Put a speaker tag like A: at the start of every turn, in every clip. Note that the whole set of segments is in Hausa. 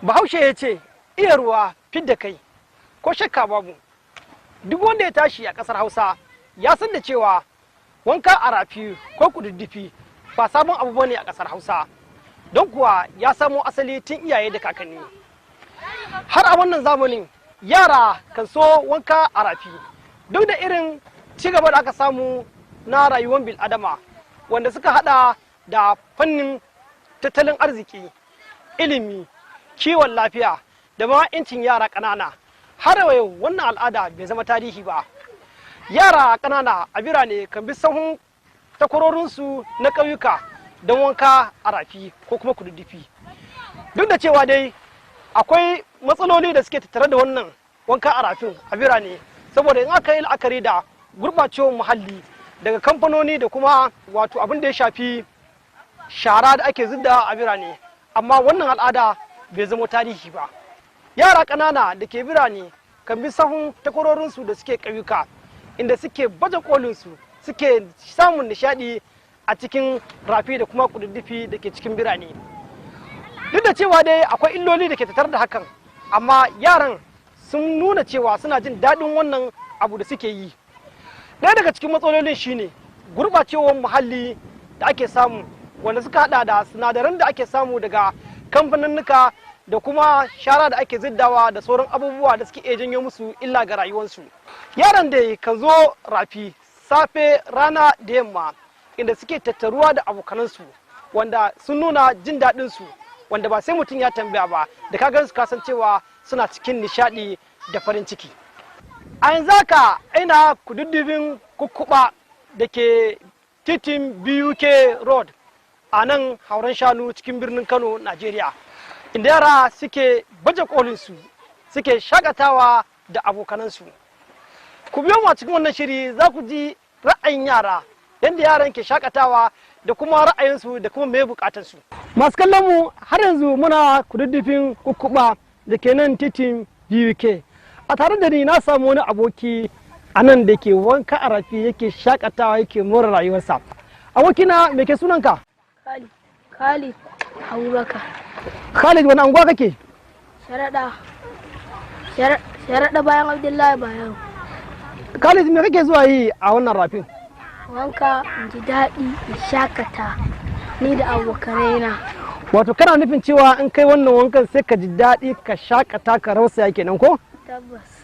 A: Bahaushe ya ce, iya ruwa fidda kai, ko shakka babu. Duk wanda ya tashi a ƙasar Hausa ya san da cewa wanka a rafi ko kududdufi ba sabon abu bane a ƙasar Hausa. Don kuwa ya samo asali tun iyaye da kakanni. Har a wannan zamanin yara kan so wanka a rafi duk da irin ci gaba da aka samu na rayuwar bil'adama, wanda suka hada da fannin tattalin arziki, ilimi, kiwon lafiya da ma 'yancin yara ƙanana. Har yau wannan al'ada bai zama tarihi ba. Yara ƙanana a birane kan bi sahun takwarorinsu na ƙauyuka don wanka a rafi ko kuma kududdufi, duk da cewa dai akwai matsaloli da suke tattare da wannan wanka a rafin a birane, saboda in aka yi la'akari da gurɓacewar muhalli daga kamfanoni da kuma wato abin da ya shafi shara da ake zudda a birane. Amma wannan al'ada bai zama tarihi ba. Yara ƙanana da ke birane kan bi sahun takwarorinsu da suke ƙauyuka, inda suke baje kolinsu, suke samun nishaɗi a cikin rafi da kuma kududdufi da ke cikin birane. Duk da cewa dai akwai illoli da ke tattare da hakan, amma yaran sun nuna cewa suna jin daɗin wannan abu da suke yi. Ɗaya daga cikin matsalolin shine gurɓacewar muhalli da ake samu, wanda suka hada da sinadaran da ake samu daga kamfaninnika da kuma shara da ake ziddawa da sauran abubuwa da suke iya janyo musu illa ga rayuwarsu. Yaran da kan zo rafi safe, rana da yamma, inda suke tattaruwa da abokanansu, wanda sun nuna jin daɗinsu, wanda ba sai mutum ya tambaya ba, da ka gansu ka san cewa suna cikin nishaɗi da farin ciki. A yanzu haka ina kududdufin Kukkuɓa da ke titin BUK Road a nan Hauran Shanu cikin birnin Kano, Najeriya, inda yara suke baje kolinsu, suke shakatawa da abokanansu. Ku biyo mu a cikin wannan shiri, za ku ji ra'ayin yara, yadda yaran ke shakatawa da kuma ra'ayinsu da kuma me bukatarsu. Masu kallon mu, har yanzu muna kududdufin Kukkuɓa da ke nan titin BUK. A tare da ni na samu wani aboki a nan da ke wanka a rafi, yake shakatawa, yake more rayuwarsa. Abokina, me ke sunanka?
B: Khalid, Khalid Abubakar.
A: Khalid, wani anguwa kake?
B: Sharaɗa. Sharaɗa, bayan Abdullahi Bayero.
A: Khalid, me kake zuwa yi a wannan rafin?
B: Wanka, in ji daɗi, in shakata ni da abokanai na.
A: Wato kana nufin cewa in kai wannan wankan sai ka ji daɗi, ka shakata, ka rausaya kenan, ko?
B: Tabbas.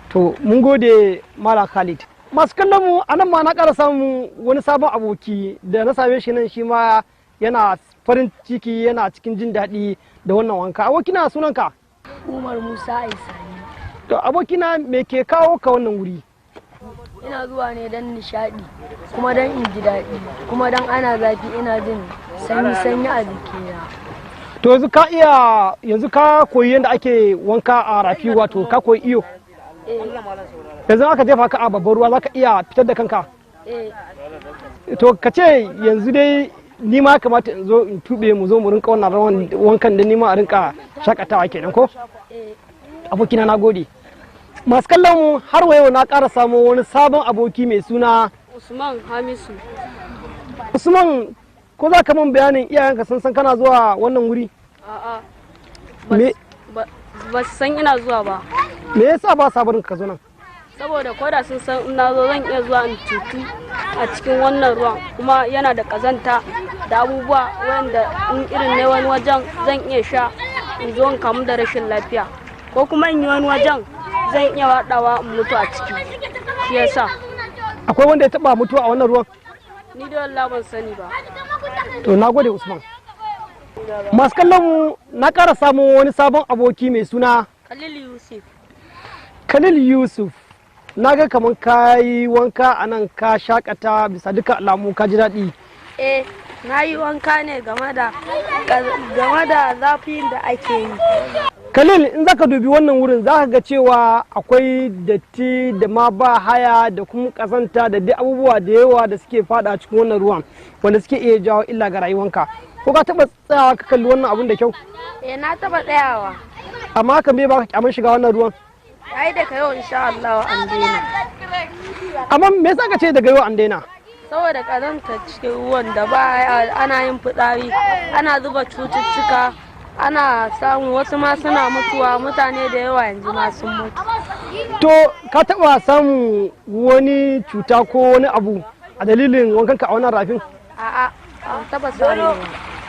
A: To, mun gode, Malam Khalid. Masu kallon mu, a nan ma na ƙara samun wani sabon aboki da na same shi nan, shi ma yana farin ciki, yana cikin jin daɗi da wannan wanka. Abokina, sunanka?
B: Umar Musa Aisani.
A: To abokina, me ke kawo ka wannan wuri?
B: Ina zuwa ne don nishaɗi, kuma don in ji daɗi, kuma don ana zafi ina jin sanyi sanyi a jikina.
A: To yanzu ka iya, yanzu ka koyi yadda ake wanka a rafi, wato ka koyi iyo?
B: Eh.
A: Yanzu aka jefa ka a babban ruwa, za ka iya fitar da kanka?
B: Eh.
A: To ka ce yanzu dai ni ma kamata in zo in tube, mu zo mu rinka wannan rawan wankan da ni ma a rinka shakatawa kenan, ko?
B: Eh.
A: Abokina, na gode. Masu kallon mu, har wa yau na ƙara samun wani sabon aboki mai suna
C: Usman Hamisu.
A: Usman, ko za ka min bayanin iyayenka sun san kana zuwa wannan wuri?
C: A'a.
A: Me
C: Ba su san ina zuwa ba.
A: Me yasa ba sa barin ka zo nan?
C: Saboda koda sun san in na zo, zan iya zuwa in cutu a cikin wannan ruwan, kuma yana da kazanta da abubuwa wanda in irin ne wani wajen zan iya sha in zo in kamu da rashin lafiya, ko kuma in yi wani wajen zan iya waɗawa in mutu a ciki. Shi yasa.
A: Akwai wanda ya taba mutuwa a wannan ruwan?
C: Ni da wallahi ban sani ba.
A: To, na gode, Usman. Masu kallon mu, na ƙara samun wani sabon aboki mai suna
C: Khalil Yusuf.
A: Khalil Yusuf, na ga kamar ka yi wanka a nan, ka shakata, bisa duka alamu ka ji daɗi.
B: Eh, na yi wanka ne game da zafin da ake yi.
A: Khalil, in zaka dubi wannan wurin, za ka ga cewa akwai datti da ma ba haya da kuma kazanta da dai abubuwa da yawa da suke fada cikin wannan ruwan, wanda suke iya jawo illa ga rayuwanka. Ko ka taba tsayawa ka kalli wannan abun da kyau?
B: Eh, na taba tsayawa.
A: Amma hakan bai baka kyaman shiga wannan ruwan?
B: Ai daga yau insha Allah an daina.
A: Amma me yasa ka ce daga yau an daina?
B: Saboda kazanta cikin ruwan da ba ana yin fitsari, ana zuba cututtuka.
C: Ana samu, wasu ma suna mutuwa, mutane da yawa yanzu ma sun mutu.
A: To ka taɓa samun wani cuta ko wani abu a dalilin wankanka a wannan rafin?
C: A'a, ban taɓa samu ba.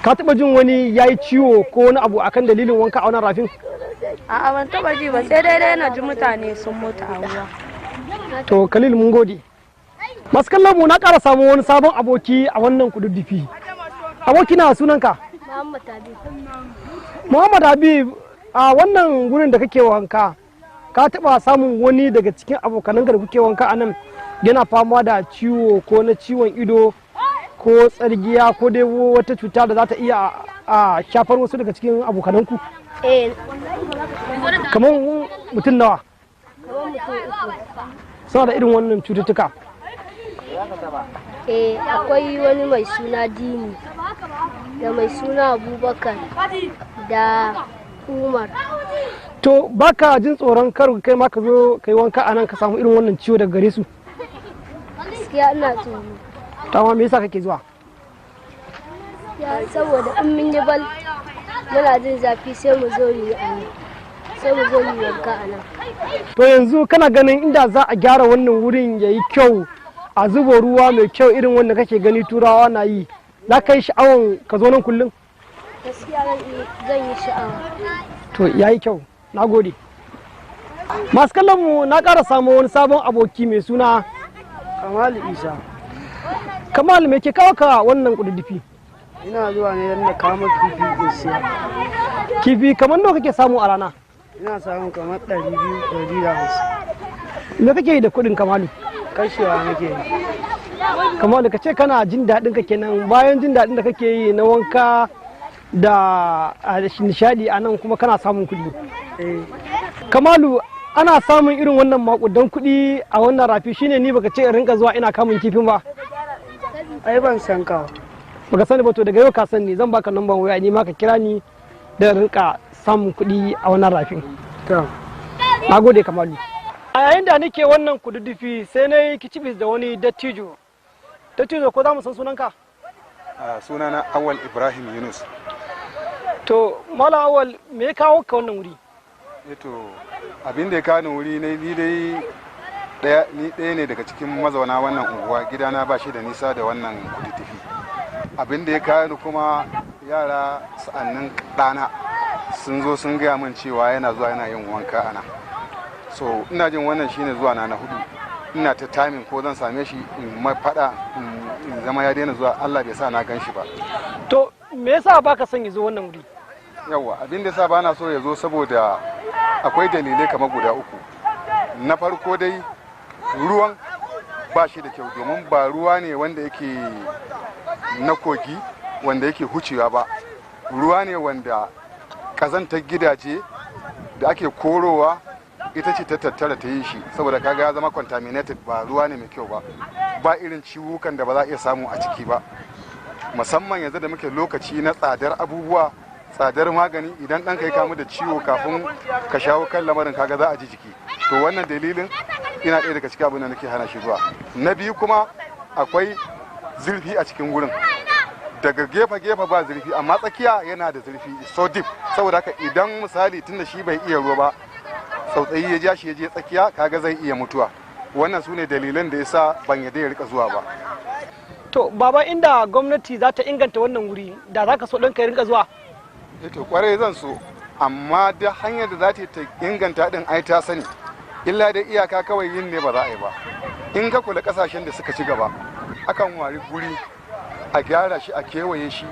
A: Ka taɓa jin wani ya yi ciwo ko wani abu akan dalilin wanka a wannan rafin?
C: A'a, ban taɓa ji ba, sai dai dai na ji mutane sun mutu a ruwa.
A: To Khalil, mun gode. Masu kallon mu, na ƙara samun wani sabon aboki a wannan kududdufi. Aboki na, sunanka?
B: Muhammad Habib.
A: Muhammad Habib, a wannan gurin da kake wanka, ka taɓa samun wani daga cikin abokananka da kuke wanka a nan yana fama da ciwo ko na ciwon ido ko tsargiya ko dai wata cuta da za ta iya a shafar wasu daga cikin abokananku?
B: Eh.
A: Kamar mutum nawa?
B: Kamar mutum uku.
A: Suna da irin wannan cututtuka?
B: Eh, akwai wani mai suna Dini da mai suna Abubakar da Umar.
A: To baka jin tsoron kar kai ma ka zo kai wanka a nan ka samu irin wannan ciwo daga gare su?
B: Gaskiya ina tsoro.
A: To amma me yasa kake zuwa?
B: Ya saboda in mun yi bal muna jin zafi, sai mu zo mu yi a nan. Sai mu zo mu yi wanka a nan.
A: To yanzu kana ganin inda za a gyara wannan wurin ya yi kyau, a zuba ruwa mai kyau irin wanda kake gani turawa na yi, za ka yi sha'awan ka zo nan kullum?
B: Gaskiya zan yi sha'awa.
A: To ya yi kyau, na gode. Masu kallon mu, na ƙara samu wani sabon aboki mai suna
D: Kamal Isa.
A: Kamal, me ke kawo ka wannan kududdufi?
D: Ina zuwa ne don na kama kifi in siya.
A: Kifi kamar nawa kake samu a rana?
D: Ina samun kamar 200, 150.
A: Me kake yi da kuɗin, Kamalu?
D: Kashewa nake yi.
A: Kamalu, ka ce kana jin daɗin ka kenan, bayan jin daɗin da kake yi na wanka da nishadi a nan, kuma kana samun kuɗi.
D: Eh.
A: Kamalu, ana samun irin wannan makudan kuɗi a wannan rafi, shine ni baka ce in rinka zuwa ina kamun kifin ba?
D: Ai ban san ka.
A: Baka sani ba? To daga yau ka sani, zan baka namban waya, ni ma ka kira ni da rinka samun kuɗi a wannan rafin.
D: To.
A: Na gode, Kamalu. A yayin da nake wannan kududdufi, sai na yi kicibis da wani dattijo. Dattijo, ko za mu san sunanka?
E: Sunana Awal Ibrahim Yunus.
A: To Malam Awal, me ya kawo ka wannan wuri?
E: Eto, abin da ya kawo ni wuri ne, ni dai daya, ni ɗaya ne daga cikin mazauna wannan unguwa. Gidana ba shi da nisa da wannan kududdufi. Abin da ya kawo ni kuma, yara sa'annin ɗana sun zo sun gaya min cewa yana zuwa yana yin wanka ana. So ina jin wannan shine zuwa na na hudu. Ina ta timing ko zan same shi in ma faɗa in zama ya daina zuwa, Allah bai sa na gan shi ba.
A: To me yasa baka son ya zo wannan wuri?
E: Yawwa, abin da sa bana so ya zo, saboda akwai dalilai kamar guda uku. Na farko dai, ruwan ba shi da kyau, domin ba ruwa ne wanda yake na kogi wanda yake hucewa ba. Ruwa ne wanda kazantar gidaje da ake korowa ita ce ta tattara ta yi shi. Saboda kaga ya zama contaminated, ba ruwa ne mai kyau ba, ba irin ciwukan da ba za a iya samu a ciki ba, musamman yanzu da muke lokaci na tsadar abubuwa, tsadar magani. Idan ɗanka ya kamu da ciwo, kafin ka shawo kan lamarin kaga za a ji jiki. To wannan dalilin ina ɗaya daga cikin abin da nake hana shi zuwa. Na biyu kuma, akwai zurfi a cikin gurin. Daga gefe gefe ba zurfi, amma tsakiya yana da zurfi, so deep. Saboda haka idan misali tunda shi bai iya ruwa ba, tsautsayi ya ja shi ya je tsakiya, kaga zai iya mutuwa. Wannan su ne dalilan da yasa ban yadda ya rika zuwa ba.
A: To baba, inda gwamnati za ta inganta wannan wuri, da za ka so ɗanka ya rinka zuwa?
E: To kwarai zan so, amma da hanyar da za ta inganta din ai ta sani, illa da iyaka kawai yin ne ba za a yi ba. In ka kula, kasashen da suka ci gaba akan wari guri a gyara shi, a kewaye shi,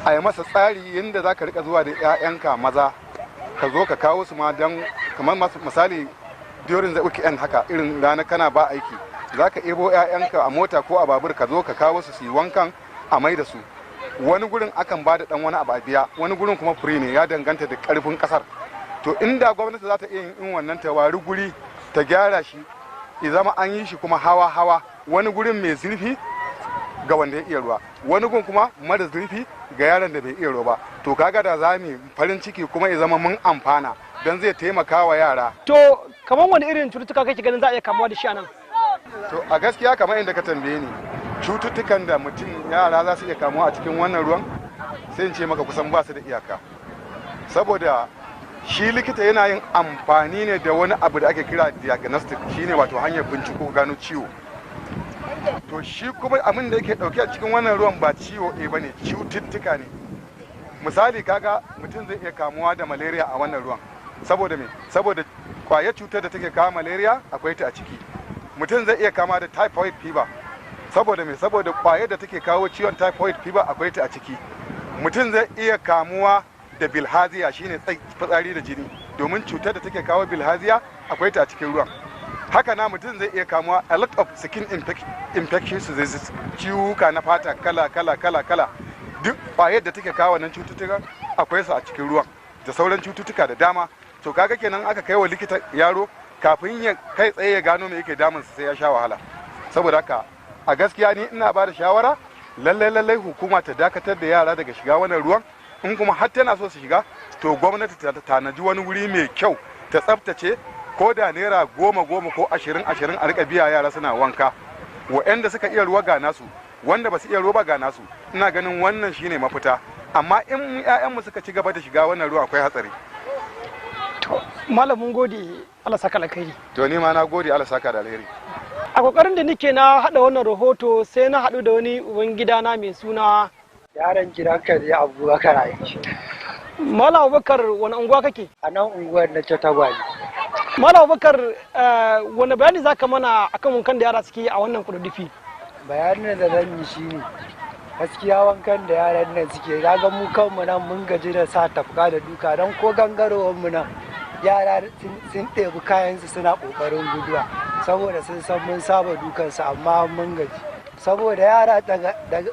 E: a yi masa tsari yadda za ka rika zuwa da 'ya'yanka maza, ka zo ka kawo su ma don kamar misali during the weekend haka, irin rana kana ba aiki, za ka ebo 'ya'yanka a mota ko a babur, ka zo ka kawo su, su yi wankan, a mai da su. Wani gurin akan ba da dan wani abu a biya, wani gurin kuma free ne, ya danganta da karfin kasar. To inda gwamnati za ta iya yin wannan, ta wari guri ta gyara shi, ya zama an yi shi kuma hawa hawa, wani gurin mai zurfi ga wanda ya iya ruwa, wani gun kuma mara zurfi ga yaron da bai iya ruwa ba, to kaga da za mu farin ciki kuma ya zama mun amfana, don zai taimaka wa yara.
A: To kamar wani irin cututtuka kake ganin za a iya kamuwa da shi a nan?
E: To a gaskiya, kamar inda ka tambaye ni cututtukan da mutum yara za su iya kamuwa a cikin wannan ruwan, sai in ce maka kusan ba su da iyaka. Saboda shi likita yana yin amfani ne da wani abu da ake kira diagnostic, shine wato hanyar binciko gano ciwo. To shi kuma abin da yake dauke a cikin wannan ruwan ba ciwo ɗaya bane, cututtuka ne. Misali, kaga mutum zai iya kamuwa da malaria a wannan ruwan. Saboda me? Saboda kwayar cutar da take kawo malaria akwai ta a ciki. Mutum zai iya kama da typhoid fever. Saboda me? Saboda kwayar da take kawo ciwon typhoid fever akwai ta a ciki. Mutum zai iya kamuwa da bilhaziya, shine fitsari da jini, domin cutar da take kawo bilhaziya akwai ta a cikin ruwan. Haka na mutum zai iya kamuwa a lot of skin infectious diseases, ciwuka na fata kala kala kala kala. Duk kwayar da take kawo wannan cututtuka akwai su a cikin ruwan, da sauran cututtuka da dama. To kaga kenan aka kai wa likita yaro, kafin ya kai tsaye ya gano me yake damun sa sai ya sha wahala. Saboda haka a gaskiya ni ina ba da shawara, lallai lallai hukuma ta dakatar da yara daga shiga wannan ruwan. In kuma har tana so su shiga, to gwamnati ta tanaji wani wuri mai kyau ta tsaftace, ko da naira goma goma ko ashirin ashirin a rika biya yara suna wanka. Wa'anda suka iya ruwa ga nasu, wanda ba su iya ruwa ba ga nasu. Ina ganin wannan shine mafita. Amma in 'ya'yanmu suka ci gaba da shiga wannan ruwa, akwai hatsari.
A: To malam, mun gode, Allah saka alkhairi.
E: To ni ma na gode, Allah saka da alheri.
A: A kokarin da nake na hada wannan rahoto, sai na haɗu da wani uban gidana mai suna
D: Yaron gidanka ne, Abubakar Aiki.
A: Malam Abubakar, wani unguwa kake?
D: A nan unguwar na Tagwali.
A: Malam Abubakar, wani bayani zaka mana akan wankan da yara suke yi a wannan kududdufi?
D: Bayanin da zan yi shine, gaskiya wankan da yaran nan suke, ga mu kanmu nan mun gaji da sa tafka da duka, don ko gangarowar mu nan yara sun ɗebi kayansu suna ƙoƙarin guduwa, saboda sun san mun saba dukansu. Amma mun gaji, saboda yara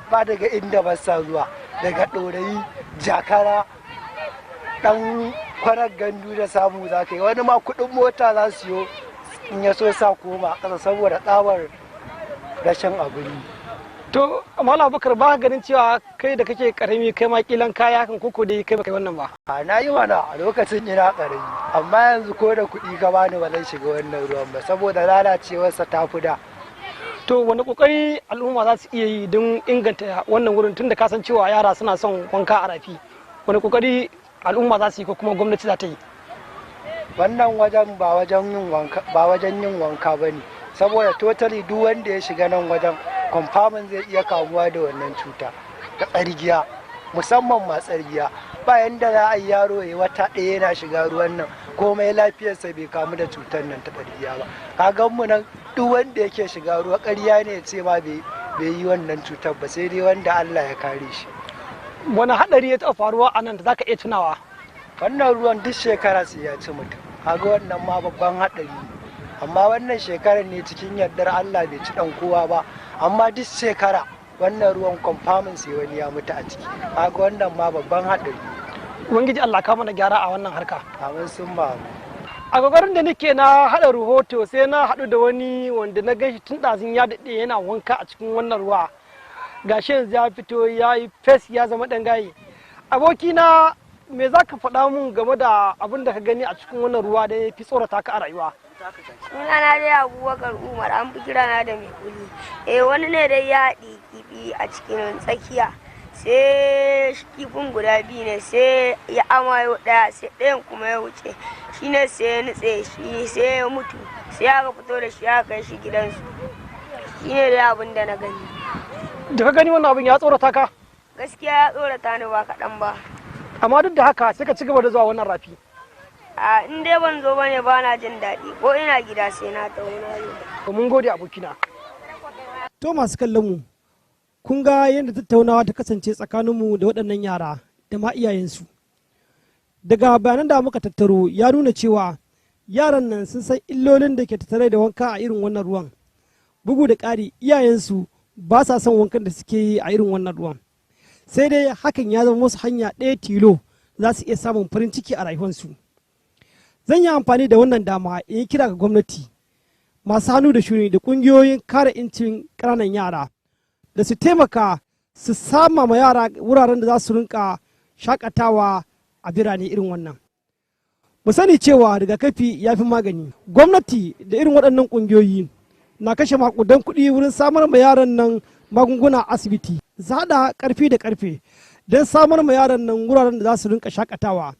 D: ba daga inda ba sa zuwa, daga Ɗorayi, Jakara, ɗan Kwanar Gandu da samu za ka yi wani ma kuɗin mota za su yi in ya so sa koma ƙasa, saboda tsabar rashin abin yi.
A: To Malam Abubakar, ba ka ganin cewa kai da kake karami kai ma kilan kaya hakan, koko dai kai baka yi wannan ba?
D: A na yi mana a lokacin ina ƙarami, amma yanzu ko da kuɗi ka bani ba zan shiga wannan ruwan ba, saboda lalacewarsa ta fi da.
A: To wani kokari al'umma za su iya yi don inganta wannan wurin, tunda ka san cewa yara suna son wanka a rafi? Wani kokari al'umma za su yi ko kuma gwamnati za ta yi?
D: Wannan wajen ba wajen yin wanka ba ne, saboda totally duk wanda ya shiga nan wajen confirming zai iya kamuwa da wannan cuta ta tsargiya, musamman ma tsargiya. Bayan da za a yi yaro ya wata ɗaya yana shiga ruwan nan komai lafiyarsa bai kamu da cutar nan ta tsargiya ba. Ka mu nan duk wanda yake shiga ruwa, ƙarya ne ya ce ma bai yi wannan cutar ba, sai dai wanda Allah ya kare shi.
A: Wani haɗari ya taɓa faruwa a nan da zaka iya tunawa?
D: Wannan ruwan duk shekara sai ya ci mutum. Kaga wannan ma babban haɗari ne. Amma wannan shekarar ne cikin yardar Allah bai ci ɗan kowa ba, amma duk shekara wannan ruwan confirming sai wani ya mutu a ciki. Kaga wannan ma babban haɗari.
A: Ubangiji Allah ka mana gyara a wannan harka.
D: Amin sun ba.
A: A kokarin da nake na haɗa rahoto, sai na haɗu da wani wanda na gan shi tun ɗazun ya daɗe yana wanka a cikin wannan ruwa. Gashi yanzu ya fito ya yi fes, ya zama ɗan gaye. Abokina, me za ka faɗa mun game da abin da ka gani a cikin wannan ruwa da ya fi tsorata ka a rayuwa?
F: Sunana dai Abubakar Umar, an fi kirana da Mai Kuli. Eh, wani ne dai ya haɗi kifi a cikin tsakiya, sai kifin guda biyu ne, sai ya amayo ɗaya, sai ɗayan kuma ya wuce. Shine sai ya nutse shi, sai ya mutu, sai aka fito da shi aka kai shi gidansu. Shine dai abin da na gani.
A: Da ka gani wannan abin, ya tsorata ka?
F: Gaskiya ya tsorata ni ba kaɗan ba.
A: Amma duk da haka sai ka ci gaba da zuwa wannan rafi?
F: A in dai ban zo bane ba na jin daɗi, ko ina gida sai na taho na zo.
A: Mun gode, abokina. To masu kallon mu, kun ga yadda tattaunawa ta kasance tsakaninmu da waɗannan yara da ma iyayensu. Daga bayanan da muka tattaro ya nuna cewa yaran nan sun san illolin da ke tattare da wanka a irin wannan ruwan. Bugu da ƙari, iyayensu ba sa son wankan da suke yi a irin wannan ruwan. Sai dai hakan ya zama musu hanya ɗaya tilo za su iya samun farin ciki a rayuwarsu. Zan yi amfani da wannan dama in yi kira ga gwamnati, masu hannu da shuni da ƙungiyoyin kare 'yancin ƙananan yara da su taimaka su sama ma yara wuraren da za su rinka shakatawa a birane irin wannan. Mu sani cewa rigakafi ya fi magani. Gwamnati da irin waɗannan ƙungiyoyi na kashe makudan kuɗi wurin samar ma yaran nan magunguna a asibiti. Su haɗa ƙarfi da ƙarfe don samar ma yaran nan wuraren da za su rinka shakatawa.